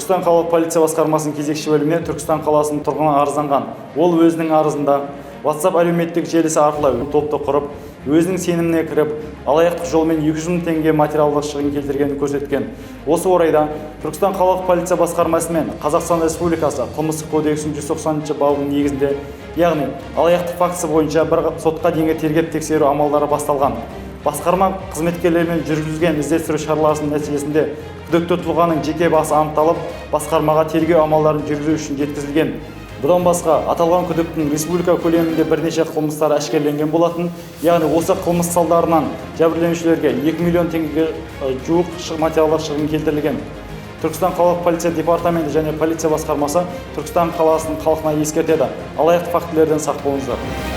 Түркістан қалалық полиция басқармасының кезекші бөліміне Түркістан қаласының тұрғыны арызданған. Ол өзінің арызында WhatsApp әлеуметтік желісі арқылы топты құрып, өзінің сеніміне кіріп, алаяқтық жолмен 200 мың теңге материалдық шығын келтіргенін көрсеткен. Осы орайда Түркістан қалалық полиция басқармасы мен Қазақстан Республикасы Қылмыстық кодексінің 190 бабының негізінде, яғни алаяқтық фактісі бойынша бір сотқа дейінгі тергеп тексеру амалдары басталған. Басқарма қызметкерлерімен жүргізілген іздестіру шараларының нәтижесінде күдікті тұлғаның жеке басы анықталып, басқармаға тергеу амалдарын жүргізу үшін жеткізілген. Бұдан басқа, аталған күдіктінің республика көлемінде бірнеше қылмыстары әшкереленген болатын, яғни осы қылмыс салдарынан жәбірленушілерге 2 миллион теңгеге жуық материалдық шығын келтірілген. Түркістан қалалық полиция департаменті және полиция басқармасы Түркістан қаласының халқына ескертеді: алаяқтық фактілерден сақ болыңыздар.